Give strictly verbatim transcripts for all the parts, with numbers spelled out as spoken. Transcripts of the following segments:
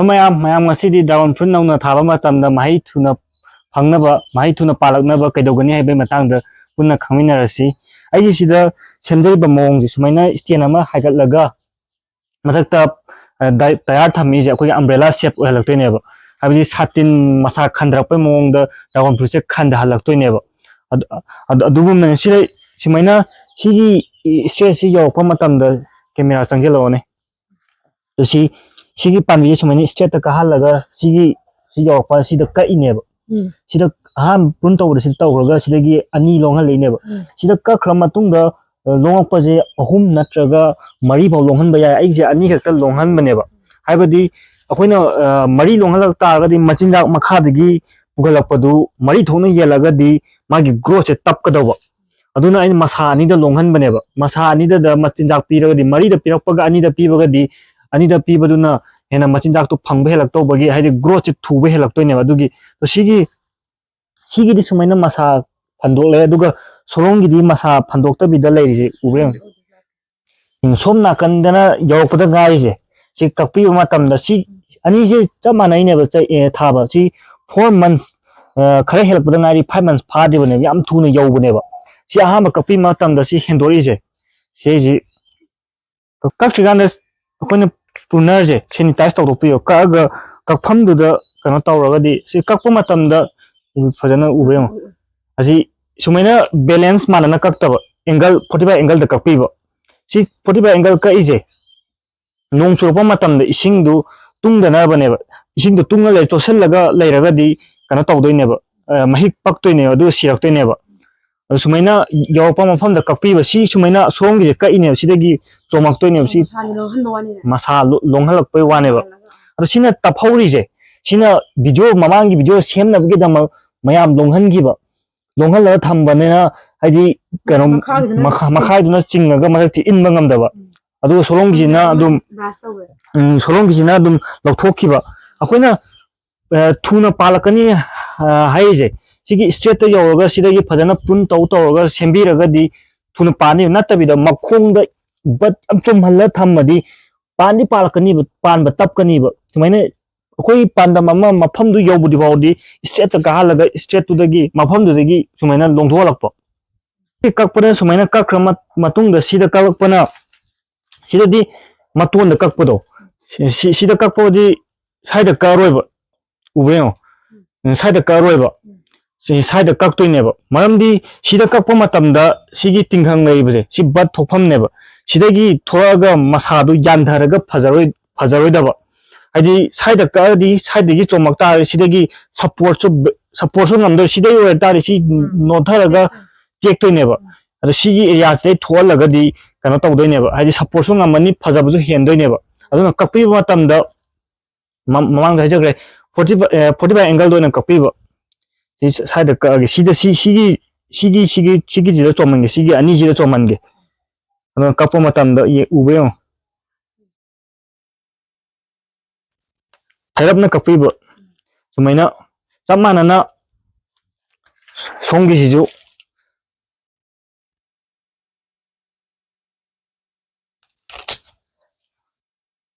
ꯃꯌꯥꯝ ꯃꯌꯥꯝ ꯉꯁꯤꯗꯤ dragon fruit ꯅꯧꯅ ꯊꯥꯕ ꯃꯇꯝꯗ ꯃꯍꯩ ꯊꯨꯅ ꯐꯪꯅꯕ, ꯃꯍꯩ ꯊꯨꯅ ꯄꯥꯜꯂꯛꯅꯕ ꯀꯩꯗꯧꯒꯅꯤ ꯍꯥꯏꯕꯒꯤ ꯃꯇꯥꯡꯗ ꯄꯨꯟꯅ ꯈꯪꯃꯤꯟꯅꯔꯁꯤ꯫ ꯑꯩꯒꯤ ꯁꯤꯗ ꯁꯦꯝꯖꯔꯤꯕ ꯃꯑꯣꯡꯁꯦ ꯁꯨꯃꯥꯏꯅ stand ꯑꯃ ꯍꯥꯏꯒꯠꯂꯒ ꯃꯊꯛꯇ ꯇꯌꯥꯔ ꯊꯝꯃꯤꯁꯦ ꯑꯩꯈꯣꯏꯒꯤ umbrella shape ꯑꯣꯏꯍꯜꯂꯛꯇꯣꯏꯅꯦꯕ꯫ ꯍꯥꯏꯕꯗꯤ ꯁꯥꯇꯤꯟ ꯃꯁꯥ ꯈꯟꯊꯔꯛꯄꯩ ꯃꯑꯣꯡꯗ dragon fruitꯁꯦ ꯈꯟꯊꯍꯜꯂꯛꯇꯣꯏꯅꯦꯕ꯫ ꯑꯗꯨꯒꯨꯝꯕꯅꯤ꯫ ꯁꯤꯗ ꯁꯨꯃꯥꯏꯅ ꯁꯤꯒꯤ stageꯁꯤ ꯌꯧꯔꯛꯄ ꯃꯇꯝꯗ, camera ꯆꯪꯁꯤꯜꯂꯛꯑꯣꯅꯦ꯫ ꯑꯗꯨ ꯁꯤ ꯁꯤꯒꯤ ꯄꯥꯝꯕꯤꯁꯦ ꯁꯨꯃꯥꯏꯅ straightꯇ ꯀꯥꯍꯜꯂꯒ ꯁꯤꯒꯤ ꯁꯤ ꯌꯧꯔꯛꯄ ꯁꯤꯗ ꯀꯛꯏꯅꯦꯕ꯫ ꯎꯝ꯫ ꯁꯤꯗ ꯑꯍꯥꯟꯕ prune ꯇꯧꯕꯗ ꯁꯤꯗ ꯇꯧꯈ꯭ꯔꯒ ꯁꯤꯗꯒꯤ ꯑꯅꯤ ꯂꯣꯡꯍꯜꯂꯛꯏꯅꯦꯕ꯫ ꯎꯝ꯫ ꯁꯤꯗ ꯀꯛꯈ꯭ꯔ ꯃꯇꯨꯡꯗ, ꯑ, ꯂꯣꯡꯉꯛꯄꯁꯦ ꯑꯍꯨꯝ ꯅꯠꯇ꯭ꯔꯒ ꯃꯔꯤ ꯐꯥꯎ ꯂꯣꯡꯍꯟꯕ ꯌꯥꯏ꯫ ꯑꯩꯁꯦ ꯑꯅꯤ ꯈꯛꯇ ꯂꯣꯡꯍꯟꯕꯅꯦꯕ꯫ ꯍꯥꯏꯕꯗꯤ ꯑꯩꯈꯣꯏꯅ, ꯑ, ꯃꯔꯤ ꯂꯣꯡꯍꯜꯂꯛ ꯇꯥꯔꯒꯗꯤ ꯃꯆꯤꯟꯖꯥꯛ ꯃꯈꯥꯗꯒꯤ ꯄꯨꯈꯠꯂꯛꯄꯗꯨ ꯃꯔꯤ ꯊꯣꯛꯅ ꯌꯦꯜꯂꯒꯗꯤ ꯃꯥꯒꯤ growthꯁꯦ ꯇꯞꯀꯗꯧꯕ꯫ ꯑꯗꯨꯅ ꯑꯩꯅ ꯃꯁꯥ ꯑꯅꯤꯗ ꯂꯣꯡꯍꯟꯕꯅꯦꯕ꯫ ꯃꯁꯥ ꯑꯅꯤꯗꯗ ꯃꯆꯤꯟꯖꯥꯛ ꯄꯤꯔꯒꯗꯤ, ꯃꯔꯤꯗ ꯄꯤꯔꯛꯄꯒ ꯑꯅꯤꯗ ꯄꯤꯕꯒꯗꯤ, ꯑꯅꯤꯗ ꯄꯤꯕꯗꯨꯅ ꯍꯦꯟꯅ ꯃꯆꯤꯟꯖꯥꯛꯇꯣ ꯐꯪꯕ ꯍꯦꯜꯂꯛꯇꯧꯕꯒꯤ, ꯍꯥꯏꯗꯤ growthꯁꯦ ꯊꯨꯕ ꯍꯦꯜꯂꯛꯇꯣꯏꯅꯦꯕ꯫ ꯑꯗꯨꯒꯤ, ꯑꯗꯣ ꯁꯤꯒꯤ, ꯁꯤꯒꯤꯗꯤ ꯁꯨꯃꯥꯏꯅ ꯃꯁꯥ ꯐꯟꯗꯣꯛꯂꯦ, ꯑꯗꯨꯒ ꯁꯣꯔꯣꯡꯒꯤꯗꯤ ꯃꯁꯥ ꯐꯟꯗꯣꯛꯇꯕꯤꯗ ꯂꯩꯔꯤꯁꯦ ꯎꯕ꯭ꯔꯥ ꯌꯦꯡꯉꯨ꯫ ꯎꯝ, ꯁꯣꯝ ꯅꯥꯀꯟꯗꯅ ꯌꯧꯔꯛꯄꯗ ꯉꯥꯏꯔꯤꯁꯦ꯫ ꯁꯤ ꯀꯛꯄꯤꯕ ꯃꯇꯝꯗ ꯁꯤ ꯑꯅꯤꯁꯦ ꯆꯞ ꯃꯥꯟꯅꯩꯅꯦꯕ, ꯆꯩ-, ꯑꯦ, ꯊꯥꯕ꯫ ꯁꯤ four months, ꯑ, ꯈꯔ ꯍꯦꯜꯂꯛꯄꯗ ꯉꯥꯏꯔꯤ, five months ꯐꯥꯗ꯭ꯔꯤꯕꯅꯦꯕ, ꯌꯥꯝ ꯊꯨꯅ ꯌꯧꯕꯅꯦꯕ꯫ ꯁꯤ ꯑꯍꯥꯟꯕ ꯀꯛꯄꯤꯕ ꯃꯇꯝꯗ ꯁꯤ ꯍꯦꯟꯗꯣꯔꯛꯏꯁꯦ, ꯁꯤꯁꯤ ꯀꯛꯇ꯭ꯔꯤꯀꯥꯟꯗ ꯑꯩꯈꯣꯏꯅ prunerꯁꯦ sanitize ꯇꯧꯊꯣꯛꯄꯤꯌꯣ꯫ ꯀꯛꯑꯒ ꯀꯛꯐꯝꯗꯨꯗ ꯀꯩꯅꯣ ꯇꯧꯔꯒꯗꯤ, ꯁꯤ ꯀꯛꯄ ꯃꯇꯝꯗ ꯐꯖꯅ ꯎꯕ꯭ꯔꯥ ꯌꯦꯡꯉꯣ꯫ ꯑꯁꯤ ꯁꯨꯃꯥꯏꯅ balance ꯃꯥꯟꯅꯅ ꯀꯛꯇꯕ, angle, forty five angleꯗ ꯀꯛꯄꯤꯕ꯫ ꯁꯤ forty five angle ꯀꯛꯏꯁꯦ ꯅꯣꯡ ꯆꯨꯔꯛꯄ ꯃꯇꯝꯗ ꯏꯁꯤꯡꯗꯨ ꯇꯨꯡꯗꯅꯕꯅꯦꯕ꯫ ꯏꯁꯤꯡꯗꯨ ꯇꯨꯡꯉ ꯂꯩ-, ꯆꯣꯠꯁꯤꯜꯂꯒ ꯂꯩꯔꯒꯗꯤ ꯀꯩꯅꯣ ꯇꯧꯗꯣꯏꯅꯦꯕ, ꯑ, ꯃꯍꯤꯛ ꯄꯛꯇꯣꯏꯅꯦꯕ, ꯑꯗꯨꯒ ꯁꯤꯔꯛꯇꯣꯏꯅꯦꯕ꯫ ꯑꯗꯨ ꯁꯨꯃꯥꯏꯅ ꯌꯧꯔꯛꯄ ꯃꯐꯝꯗ ꯀꯛꯄꯤꯕ, ꯁꯤ ꯁꯨꯃꯥꯏꯅ ꯁꯣꯝꯒꯤꯁꯦ ꯀꯛꯏꯅꯦꯕ, ꯁꯤꯗꯒꯤ ꯆꯣꯡꯉꯛꯇꯣꯏꯅꯦꯕ, ꯁꯤ ꯃꯁꯥꯒꯤ ꯂꯣꯡꯍꯟꯕ ꯋꯥꯅꯤꯅꯦ꯫ ꯃꯁꯥ ꯂꯣ-, ꯂꯣꯡꯍꯜꯂꯛꯄꯩ ꯋꯥꯅꯦꯕ꯫ ꯑꯗꯣ ꯁꯤꯅ ꯇꯞꯍꯧꯔꯤꯁꯦ, ꯁꯤꯅ video, ꯃꯃꯥꯡꯒꯤ video ꯁꯦꯝꯅꯕꯒꯤꯗꯃꯛ ꯃꯌꯥꯝ ꯂꯣꯡꯍꯟꯈꯤꯕ, ꯂꯣꯡꯍꯜꯂꯒ ꯊꯝꯕꯅꯤꯅ, ꯍꯥꯏꯗꯤ ꯀꯩꯅꯣ, ꯃꯈꯥꯒꯤꯗꯨꯅ ꯃꯈꯥ-, ꯃꯈꯥꯏꯗꯨꯅ ꯆꯤꯡꯉꯒ ꯃꯊꯛꯇꯤ ꯏꯟꯕ ꯉꯝꯗꯕ꯫ ꯎꯝ꯫ ꯑꯗꯨꯒ ꯁꯣꯂꯣꯝꯒꯤꯁꯤꯅ ꯑꯗꯨꯝ, brush ꯇꯧꯋꯦ꯫ ꯎꯝ, ꯁꯣꯂꯣꯝꯒꯤꯁꯤꯅ ꯑꯗꯨꯝ ꯂꯧꯊꯣꯛꯈꯤꯕ꯫ ꯑꯩꯈꯣꯏꯅ, ꯑ, ꯊꯨꯅ ꯄꯥꯜꯂꯛꯀꯅꯤ, ꯑ, ꯍꯥꯏꯔꯤꯁꯦ, ꯁꯤꯒꯤ straightꯇ ꯌꯧꯔꯒ ꯁꯤꯗꯒꯤ ꯐꯖꯅ prune ꯇꯧ ꯇꯧꯔꯒ ꯁꯦꯝꯕꯤꯔꯒꯗꯤ ꯊꯨꯅ ꯄꯥꯟꯅꯤ꯫ ꯅꯠꯇꯕꯤꯗ ꯃꯈꯣꯡꯗ ꯕꯠ ꯌꯥꯝ ꯆꯨꯝꯍꯜꯂ ꯊꯝꯃꯗꯤ ꯄꯥꯟꯗꯤ ꯄꯥꯜꯂꯛꯀꯅꯤꯕ, ꯄꯥꯟꯕ ꯇꯞꯀꯅꯤꯕ꯫ ꯁꯨꯃꯥꯏꯅ ꯑꯩꯈꯣꯏ ꯄꯥꯟꯗꯝ ꯑꯃ ꯃꯐꯝꯗꯨ ꯌꯧꯕꯗꯤ ꯐꯥꯎꯗꯤ straight ꯇ ꯀꯥꯍꯜꯂꯒ straight ꯇꯨꯗꯒꯤ ꯃꯐꯝꯗꯨꯗꯒꯤ ꯁꯨꯃꯥꯏꯅ ꯂꯣꯡꯊꯣꯛꯍꯜꯂꯛꯄ꯫ ꯁꯤ ꯀꯛꯄꯅ ꯁꯨꯃꯥꯏꯅ ꯀꯛꯈ꯭ꯔ ꯃꯠ-, ꯃꯇꯨꯡꯗ ꯁꯤꯗ ꯀꯛꯂꯛꯄꯅ, ꯁꯤꯗꯗꯤ ꯃꯇꯣꯟꯗ ꯀꯛꯄꯗꯣ, ꯁꯤ-, ꯁꯤ-, ꯁꯤꯗ ꯀꯛꯄꯗꯤ ꯁ꯭ꯋꯥꯏꯗ ꯀꯛꯑꯔꯣꯏꯕ꯫ ꯎꯕ꯭ꯔꯥ ꯌꯦꯡꯉꯣ꯫ ꯎꯝ, ꯁ꯭ꯋꯥꯏꯗ ꯀꯛꯑꯔꯣꯏꯕ꯫ ꯎꯝ꯫ ꯁꯤ ꯁ꯭ꯋꯥꯏꯗ ꯀꯛꯇꯣꯏꯅꯦꯕ꯫ ꯃꯔꯝꯗꯤ ꯁꯤꯗ ꯀꯛꯄ ꯃꯇꯝꯗ ꯁꯤꯒꯤ ꯇꯤꯡꯈꯪ ꯂꯩꯔꯤꯕꯁꯦ, ꯁꯤ bud ꯊꯣꯛꯐꯝꯅꯦꯕ꯫ ꯁꯤꯗꯒꯤ ꯊꯣꯛꯂꯛꯑꯒ ꯃꯁꯥꯗꯨ ꯌꯥꯟꯊꯔꯒ ꯐꯖꯔꯣꯏ-, ꯐꯖꯔꯣꯏꯗꯕ꯫ ꯍꯥꯏꯗꯤ ꯁ꯭ꯋꯥꯏꯗ ꯀꯛꯑꯗꯤ ꯁ꯭ꯋꯥꯏꯗꯒꯤ ꯆꯣꯡꯉꯛ ꯇꯥꯔꯗꯤ ꯁꯤꯗꯒꯤ support ꯁꯨ, support ꯁꯨ ꯉꯝꯗꯣꯏ꯫ ꯁꯤꯗꯩ ꯑꯣꯏꯔ ꯇꯥꯔꯗꯤ ꯁꯤ ꯎꯝ꯫ ꯅꯣꯟꯊꯔꯒ ꯇꯦꯛꯇꯣꯏꯅꯦꯕ꯫ ꯇꯦꯛꯇꯣꯏꯅꯦꯕ꯫ ꯎꯝ꯫ ꯑꯗꯣ ꯁꯤꯒꯤ area ꯁꯤꯗꯩ ꯊꯣꯛꯍꯜꯂꯒꯗꯤ ꯀꯩꯅꯣ ꯇꯧꯗꯣꯏꯅꯦꯕ, ꯍꯥꯏꯗꯤ support ꯁꯨ ꯉꯝꯃꯅꯤ, ꯐꯖꯕꯁꯨ ꯍꯦꯟꯗꯣꯏꯅꯦꯕ꯫ ꯑꯗꯨꯅ ꯀꯛꯄꯤꯕ ꯃꯇꯝꯗ ꯃ-, ꯃꯃꯥꯡꯗ ꯍꯥꯏꯖꯈ꯭ꯔꯦ, forty five, ꯑꯦ, forty five angle ꯗ ꯑꯣꯏꯅ ꯀꯛꯄꯤꯕ꯫ ꯁꯤ ꯁ꯭ꯋꯥꯏꯗ ꯀꯛꯑꯒꯦ꯫ ꯁꯤꯗ ꯁꯤ, ꯁꯤꯒꯤ, ꯁꯤꯒꯤ, ꯁꯤꯒꯤ, ꯁꯤꯒꯤꯁꯤꯗ ꯆꯣꯡꯍꯟꯒꯦ, ꯁꯤꯒꯤ ꯑꯅꯤꯁꯤꯗ ꯆꯣꯡꯍꯟꯒꯦ꯫ ꯑꯗꯨꯅ ꯀꯛꯄ ꯃꯇꯝꯗ ꯌꯦ-, ꯎꯕ ꯌꯦꯡꯉꯣ꯫ ꯍꯥꯏꯔꯞꯅ ꯀꯛꯄꯤꯕ꯫ ꯁꯨꯃꯥꯏꯅ ꯆꯞ ꯃꯥꯟꯅꯅ ꯁꯣꯝꯒꯤꯁꯤꯁꯨ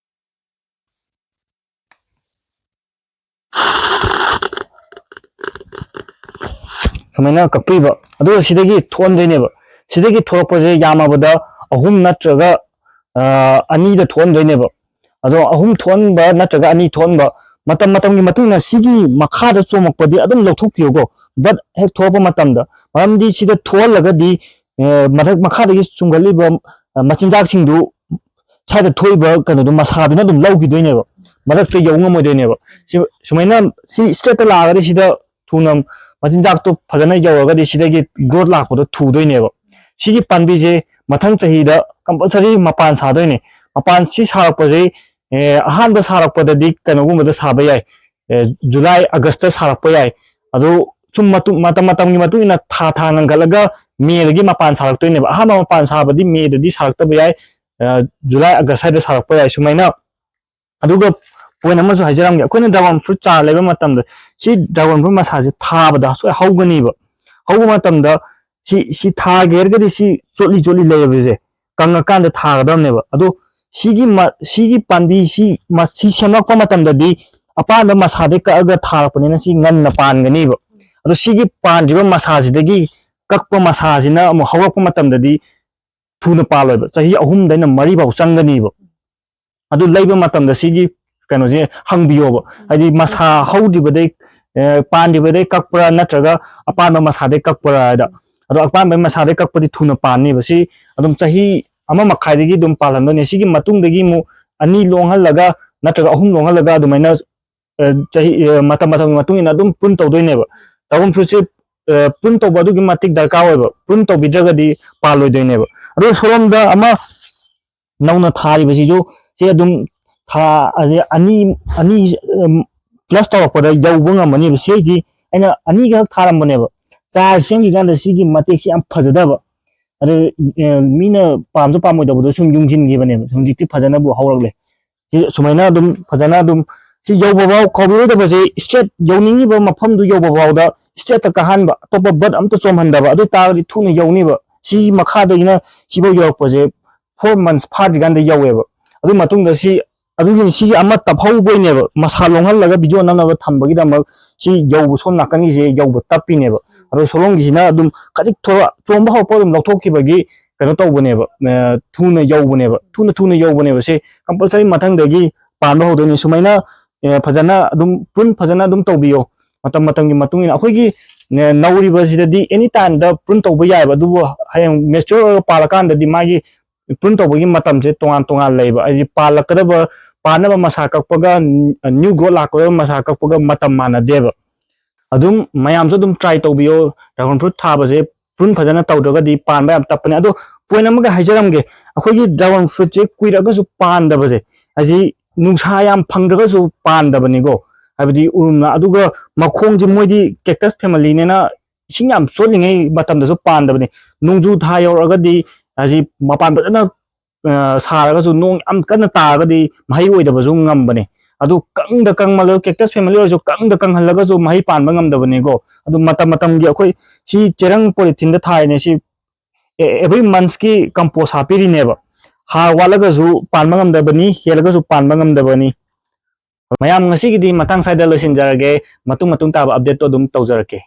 ꯁꯨꯃꯥꯏꯅ ꯀꯛꯄꯤꯕ꯫ ꯑꯗꯨꯒ ꯁꯤꯗꯒꯤ ꯊꯣꯛꯍꯟꯗꯣꯏꯅꯦꯕ꯫ ꯁꯤꯗꯒꯤ ꯊꯣꯛꯂꯛꯄꯁꯦ ꯌꯥꯝꯃꯕꯗ ꯑꯍꯨꯝ ꯅꯠꯇ꯭ꯔꯒ, ꯑ, ꯑꯅꯤꯗ ꯊꯣꯛꯍꯟꯗꯣꯏꯅꯦꯕ꯫ ꯑꯗꯣ ꯑꯍꯨꯝ ꯊꯣꯛꯍꯟꯕ ꯅꯠꯇ꯭ꯔꯒ ꯑꯅꯤ ꯊꯣꯛꯍꯟꯕ, ꯃꯇꯝ ꯃꯇꯝꯒꯤ ꯃꯇꯨꯡ ꯏꯟꯅ ꯁꯤꯒꯤ ꯃꯈꯥꯗ ꯆꯣꯡꯉꯛꯄꯗꯤ ꯑꯗꯨꯝ ꯂꯧꯊꯣꯛꯄꯤꯌꯨꯀꯣ, bud ꯍꯦꯛ ꯊꯣꯛꯂꯛꯄ ꯃꯇꯝꯗ꯫ ꯃꯔꯝꯗꯤ ꯁꯤꯗ ꯊꯣꯛꯍꯜꯂꯒꯗꯤ, ꯑ, ꯃꯊꯛ, ꯃꯈꯥꯗꯒꯤ ꯆꯣꯡꯈꯠꯂꯤꯕ, ꯑ, ꯃꯆꯤꯟꯖꯥꯛꯁꯤꯡꯗꯨ ꯁ꯭ꯋꯥꯏꯗ ꯊꯣꯛꯏꯕ ꯀꯩꯅꯣꯗꯣ ꯃꯁꯥꯗꯨꯅ ꯑꯗꯨꯝ ꯂꯧꯈꯤꯗꯣꯏꯅꯦꯕ, ꯃꯔꯛꯇ ꯌꯧ ꯉꯝꯃꯣꯏꯗꯣꯏꯅꯦꯕ꯫ ꯁꯤ, ꯁꯨꯃꯥꯏꯅ ꯁꯤ straight ꯇ ꯂꯥꯛꯑꯒꯗꯤ ꯁꯤꯗ ꯊꯨꯅ ꯃꯆꯤꯟꯖꯥꯛꯇꯣ ꯐꯖꯅ ꯌꯧꯔꯒꯗꯤ ꯁꯤꯗꯒꯤ growth ꯂꯥꯛꯄꯗꯣ ꯊꯨꯗꯣꯏꯅꯦꯕ꯫ ꯁꯤꯒꯤ ꯄꯥꯝꯕꯤꯁꯦ ꯃꯊꯪ ꯆꯍꯤꯗ compulsory ꯃꯄꯥꯟ ꯁꯥꯗꯣꯏꯅꯦ꯫ ꯃꯄꯥꯟ ꯁꯤ ꯁꯥꯔꯛꯄꯁꯦ, ꯑꯦ, ꯑꯍꯥꯟꯕ ꯁꯥꯔꯛꯄꯗꯗꯤ ꯀꯩꯅꯣꯒꯨꯝꯕꯗ ꯁꯥꯕ ꯌꯥꯏ, ꯑꯦ, July August ꯇ ꯁꯥꯔꯛꯄ ꯌꯥꯏ꯫ ꯑꯗꯨ ꯁꯨꯝ ꯃꯇꯨꯡ, ꯃꯇꯝ ꯃꯇꯝꯒꯤ ꯃꯇꯨꯡ ꯏꯟꯅ ꯊꯥ ꯊꯥ ꯉꯟꯈꯠꯂꯒ May ꯗꯒꯤ ꯃꯄꯥꯟ ꯁꯥꯔꯛꯇꯣꯏꯅꯦꯕ꯫ ꯑꯍꯥꯟꯕ ꯃꯄꯥꯟ ꯁꯥꯕꯗꯤ May ꯗꯗꯤ ꯁꯥꯔꯛꯇꯕ ꯌꯥꯏ, ꯑ, July August ꯁ꯭ꯋꯥꯏꯗ ꯁꯥꯔꯛꯄ ꯌꯥꯏ꯫ ꯁꯨꯃꯥꯏꯅ ꯑꯗꯨꯒ point ꯑꯃꯁꯨ ꯍꯥꯏꯖꯔꯝꯒꯦ, ꯑꯩꯈꯣꯏꯅ dragon fruit ꯆꯥꯔ ꯂꯩꯕ ꯃꯇꯝꯗ ꯁꯤ dragon fruit ꯃꯁꯥꯁꯦ ꯊꯥꯕꯗ ꯁꯣꯏ ꯍꯧꯒꯅꯤꯕ꯫ ꯍꯧꯕ ꯃꯇꯝꯗ ꯁꯤ, ꯁꯤ ꯊꯥꯒꯦ ꯍꯥꯏꯔꯒꯗꯤ ꯁꯤ ꯆꯣꯠꯂꯤ ꯆꯣꯠꯂꯤ ꯂꯩꯔꯕꯁꯦ ꯀꯪꯉꯀꯥꯟꯗ ꯊꯥꯒꯗꯕꯅꯦꯕ꯫ ꯑꯗꯣ ꯁꯤꯒꯤ ꯃ-, ꯁꯤꯒꯤ ꯄꯥꯝꯕꯤ ꯁꯤ ꯃ-, ꯁꯤ ꯁꯦꯝꯂꯛꯄ ꯃꯇꯝꯗꯗꯤ ꯑꯄꯥꯟꯕ ꯃꯁꯥꯗꯩ ꯀꯛꯑꯒ ꯊꯥꯔꯛꯄꯅꯤꯅ ꯁꯤ ꯉꯟꯅ ꯄꯥꯟꯒꯅꯤꯕ꯫ ꯑꯗꯣ ꯁꯤꯒꯤ ꯄꯥꯟꯗ꯭ꯔꯤꯕ ꯃꯁꯥꯁꯤꯗꯒꯤ ꯀꯛꯄ ꯃꯁꯥꯁꯤꯅ ꯑꯃꯨꯛ ꯍꯧꯔꯛꯄ ꯃꯇꯝꯗꯗꯤ ꯊꯨꯅ ꯄꯥꯜꯂꯣꯏꯕ, ꯆꯍꯤ ꯑꯍꯨꯝꯗꯩꯅ ꯃꯔꯤ ꯐꯥꯎ ꯆꯪꯒꯅꯤꯕ꯫ ꯑꯗꯨ ꯂꯩꯕ ꯃꯇꯝꯗ ꯁꯤꯒꯤ ꯀꯩꯅꯣꯁꯦ ꯍꯪꯕꯤꯌꯣꯕ, ꯍꯥꯏꯗꯤ ꯃꯁꯥ ꯍꯧꯗ꯭ꯔꯤꯕꯗꯩ, ꯑꯦ, ꯄꯥꯟꯗ꯭ꯔꯤꯕꯗꯩ ꯀꯛꯄ꯭ꯔꯥ ꯅꯠꯇ꯭ꯔꯒ ꯑꯄꯥꯟꯕ ꯃꯁꯥꯗꯩ ꯀꯛꯄ꯭ꯔꯥ ꯍꯥꯏꯗ꯫ ꯑꯗꯣ ꯑꯄꯥꯟꯕ ꯃꯁꯥꯗꯩ ꯀꯛꯄꯗꯤ ꯊꯨꯅ ꯄꯥꯟꯅꯤꯕ, ꯁꯤ ꯑꯗꯨꯝ ꯆꯍꯤ ꯑꯃ ꯃꯈꯥꯏꯗꯒꯤ ꯑꯗꯨꯝ ꯄꯥꯜꯍꯟꯗꯣꯏꯅꯦ꯫ ꯁꯤꯒꯤ ꯃꯇꯨꯡꯗꯒꯤ ꯑꯃꯨꯛ ꯑꯅꯤ ꯂꯣꯡꯍꯜꯂꯒ ꯅꯠꯇ꯭ꯔꯒ ꯑꯍꯨꯝ ꯂꯣꯡꯍꯜꯂꯒ ꯑꯗꯨꯃꯥꯏꯅ, ꯑ, ꯆꯍꯤ, ꯑ, ꯃꯇꯝ ꯃꯇꯝꯒꯤ ꯃꯇꯨꯡ ꯏꯟꯅ ꯑꯗꯨꯝ ꯄ꯭ꯔꯨꯟ ꯇꯧꯗꯣꯏꯅꯦꯕ꯫ ꯗ꯭ꯔꯥꯒꯣꯟ ꯐ꯭ꯔꯨꯠꯁꯦ, ꯑ, ꯄ꯭ꯔꯨꯟ ꯇꯧꯕ ꯑꯗꯨꯛꯀꯤ ꯃꯇꯤꯛ ꯗꯔꯀꯥꯔ ꯑꯣꯏꯕ, ꯄ꯭ꯔꯨꯟ ꯇꯧꯕꯤꯗ꯭ꯔꯒꯗꯤ ꯄꯥꯜꯂꯣꯏꯗꯣꯏꯅꯦꯕ꯫ ꯑꯗꯨꯒ ꯁꯣꯂꯣꯝꯗ ꯑꯃ ꯅꯧꯅ ꯊꯥꯔꯤꯕꯁꯤꯁꯨ ꯁꯤ ꯑꯗꯨꯝ ꯊꯥ ꯑꯅꯤ, ꯑꯅꯤ, ꯎꯝ, ꯄ꯭ꯂꯁ ꯇꯧꯔꯛꯄꯗ ꯌꯧꯕ ꯉꯝꯃꯅꯦꯕ꯫ ꯁꯤꯁꯤ ꯑꯩꯅ ꯑꯅꯤꯈꯛ ꯊꯥꯔꯝꯕꯅꯦꯕ, ꯆꯥꯔ ꯁꯦꯝꯈꯤꯀꯥꯟꯗ ꯁꯤꯒꯤ ꯃꯇꯦꯛꯁꯤ ꯌꯥꯝ ꯐꯖꯗꯕ, ꯑꯗꯨ, ꯑ, ꯃꯤꯅ ꯄꯥꯝꯁꯨ ꯄꯥꯝꯃꯣꯏꯗꯕꯗꯣ ꯁꯨꯝ ꯌꯨꯡꯁꯤꯟꯈꯤꯕꯅꯦꯕ꯫ ꯍꯧꯖꯤꯛꯇꯤ ꯐꯖꯅꯕꯨ ꯍꯧꯔꯛꯂꯦ꯫ ꯁꯤ ꯁꯨꯃꯥꯏꯅ ꯑꯗꯨꯝ ꯐꯖꯅ ꯑꯗꯨꯝ ꯁꯤ ꯌꯧꯕ ꯐꯥꯎ, ꯀꯥꯎꯕꯤꯔꯣꯏꯗꯕꯁꯦ, ꯏꯁꯇ꯭ꯔꯦꯠ ꯌꯧꯅꯤꯡꯉꯤꯕ ꯃꯐꯝꯗꯨ ꯌꯧꯕ ꯐꯥꯎꯗ ꯏꯁꯇ꯭ꯔꯦꯠꯇ ꯀꯥꯍꯟꯕ, ꯑꯇꯣꯞꯄ ꯕꯠ ꯑꯝꯇ ꯆꯣꯡꯍꯟꯗꯕ, ꯑꯗꯨ ꯑꯣꯏ ꯇꯥꯔꯒꯗꯤ ꯊꯨꯅ ꯌꯧꯅꯤꯕ꯫ ꯁꯤ ꯃꯈꯥꯗꯒꯤꯅ ꯁꯤꯐꯥꯎ ꯌꯧꯔꯛꯄꯁꯦ ꯐꯣꯔ ꯃꯟꯁ ꯐꯥꯗ꯭ꯔꯤꯀꯥꯟꯗ ꯌꯧꯋꯦꯕ꯫ ꯑꯗꯨ ꯃꯇꯨꯡꯗ ꯁꯤ, ꯑꯗꯨꯒꯤ ꯁꯤꯒꯤ ꯑꯃ ꯇꯞꯍꯧꯕꯩꯅꯦꯕ, ꯃꯁꯥ ꯂꯣꯡꯍꯜꯂꯒ ꯚꯤꯗꯤꯑꯣ ꯅꯝꯅꯕ ꯊꯝꯕꯒꯤꯗꯃꯛ ꯁꯤ ꯌꯧꯕ, ꯁꯣꯝ ꯅꯥꯀꯟꯒꯤꯁꯦ ꯌꯧꯕ ꯇꯞꯄꯤꯅꯦꯕ꯫ ꯑꯗꯣ ꯁꯣꯂꯣꯝꯒꯤꯁꯤꯅ ꯑꯗꯨꯝ ꯈꯖꯤꯛ ꯊꯣꯛꯂꯛ ꯆꯣꯡꯕ ꯍꯧꯔꯛꯄ ꯑꯗꯨꯝ ꯂꯧꯊꯣꯛꯈꯤꯕꯒꯤ ꯀꯩꯅꯣ ꯇꯧꯕꯅꯦꯕ, ꯑ, ꯊꯨꯅ ꯌꯧꯕꯅꯦꯕ, ꯊꯨꯅ ꯊꯨꯅ ꯌꯧꯕꯅꯦꯕ꯫ ꯁꯤ ꯀꯝꯄꯜꯁꯔꯤ ꯃꯊꯪꯗꯒꯤ ꯄꯥꯟꯕ ꯍꯧꯗꯣꯏꯅꯤ꯫ ꯁꯨꯃꯥꯏꯅ, ꯑ, ꯐꯖꯅ ꯑꯗꯨꯝ ꯄ꯭ꯔꯨꯟ ꯐꯖꯅ ꯑꯗꯨꯝ ꯇꯧꯕꯤꯌꯣ, ꯃꯇꯝ ꯃꯇꯝꯒꯤ ꯃꯇꯨꯡ ꯏꯟꯅ꯫ ꯑꯩꯈꯣꯏꯒꯤ, ꯑ, ꯅꯧꯔꯤꯕꯁꯤꯗꯗꯤ ꯑꯦꯅꯤ ꯇꯥꯏꯝꯗ ꯄ꯭ꯔꯨꯟ ꯇꯧꯕ ꯌꯥꯏꯑꯕ, ꯑꯗꯨꯕꯨ ꯍꯌꯦꯡ ꯃꯦꯆꯣꯔ ꯑꯣꯏꯔꯒ ꯄꯥꯜꯂꯀꯥꯟꯗꯗꯤ ꯃꯥꯒꯤ ꯄ꯭ꯔꯨꯟ ꯇꯧꯕꯒꯤ ꯃꯇꯝꯁꯦ ꯇꯣꯉꯥꯟ ꯇꯣꯉꯥꯟ ꯂꯩꯕ, ꯍꯥꯏꯗꯤ ꯄꯥꯜꯂꯛꯀꯗꯕ, ꯄꯥꯟꯅꯕ ꯃꯁꯥ ꯀꯛꯄꯒ, ꯅ꯭ꯌꯨ ꯒ꯭ꯔꯣꯠ ꯂꯥꯛꯀꯗꯕ ꯃꯁꯥ ꯀꯛꯄꯒ ꯃꯇꯝ ꯃꯥꯟꯅꯗꯦꯕ꯫ ꯑꯗꯨꯝ ꯃꯌꯥꯝꯁꯨ ꯑꯗꯨꯝ ꯇ꯭ꯔꯥꯏ ꯇꯧꯕꯤꯌꯣ꯫ ꯗ꯭ꯔꯥꯒꯣꯟ ꯐ꯭ꯔꯨꯠ ꯊꯥꯕꯁꯦ ꯄ꯭ꯔꯨꯟ ꯐꯖꯅ ꯇꯧꯗ꯭ꯔꯒꯗꯤ ꯄꯥꯟꯕ ꯌꯥꯝ ꯇꯞꯄꯅꯦ꯫ ꯑꯗꯣ ꯄꯣꯏꯟ ꯑꯃꯒ ꯍꯥꯏꯖꯔꯝꯒꯦ, ꯑꯩꯈꯣꯏꯒꯤ ꯗ꯭ꯔꯥꯒꯣꯟ ꯐ꯭ꯔꯨꯠꯁꯦ ꯀꯨꯏꯔꯒꯁꯨ ꯄꯥꯟꯗꯕꯁꯦ, ꯑꯁꯤ ꯅꯨꯡꯁꯥ ꯌꯥꯝ ꯐꯪꯗ꯭ꯔꯒꯁꯨ ꯄꯥꯟꯗꯕꯅꯤꯀꯣ, ꯍꯥꯏꯕꯗꯤ ꯎꯔꯨꯝꯅ꯫ ꯑꯗꯨꯒ ꯃꯈꯣꯡꯁꯦ, ꯃꯣꯏꯗꯤ ꯀꯦꯛꯇꯁ ꯐꯦꯃꯤꯂꯤꯅꯦꯅ ꯏꯁꯤꯡ ꯌꯥꯝ ꯆꯣꯠꯂꯤꯉꯩ ꯃꯇꯝꯗꯁꯨ ꯄꯥꯟꯗꯕꯅꯤ꯫ ꯅꯣꯡꯖꯨ ꯊꯥ ꯌꯧꯔꯛꯑꯒꯗꯤ ꯑꯁꯤ ꯃꯄꯥꯟ ꯐꯖꯅ, ꯑ, ꯁꯥꯔꯒꯁꯨ ꯅꯣꯡ ꯌꯥꯝ ꯀꯟꯅ ꯇꯥꯔꯒꯗꯤ ꯃꯍꯩ ꯑꯣꯏꯗꯕꯁꯨ ꯉꯝꯕꯅꯦ꯫ ꯑꯗꯨ ꯀꯪꯗ ꯀꯪꯃꯜꯂꯒ, ꯀꯦꯛꯇꯁ ꯐꯦꯃꯤꯂꯤ ꯑꯣꯏꯔꯁꯨ ꯀꯪꯗ ꯀꯪꯍꯜꯂꯒꯁꯨ ꯃꯍꯩ ꯄꯥꯟꯕ ꯉꯝꯗꯕꯅꯤꯀꯣ꯫ ꯑꯗꯨ ꯃꯇꯝ ꯃꯇꯝꯒꯤ ꯑꯩꯈꯣꯏ ꯁꯤ ꯆꯦꯔꯪ ꯄꯣꯂꯤꯊꯤꯟꯗ ꯊꯥꯔꯤꯅꯦ, ꯁꯤ ꯑꯦ-, ꯑꯦꯚ꯭ꯔꯤ ꯃꯟꯁꯀꯤ ꯀꯝꯄꯣꯁ ꯍꯥꯞꯄꯤꯔꯤꯅꯦꯕ꯫ ꯍꯥꯔ ꯋꯥꯠꯂꯒꯁꯨ ꯄꯥꯟꯕ ꯉꯝꯗꯕꯅꯤ, ꯍꯦꯜꯂꯒꯁꯨ ꯄꯥꯟꯕ ꯉꯝꯗꯕꯅꯤ꯫ ꯃꯌꯥꯝ, ꯉꯁꯤꯒꯤꯗꯤ ꯃꯇꯥꯡ ꯁ꯭ꯋꯥꯏꯗ ꯂꯣꯏꯁꯤꯟꯖꯔꯒꯦ꯫ ꯃꯇꯨꯡ ꯃꯇꯨꯡ ꯇꯥꯕ updateꯇꯣ ꯑꯗꯨꯝ ꯇꯧꯖꯔꯛꯀꯦ꯫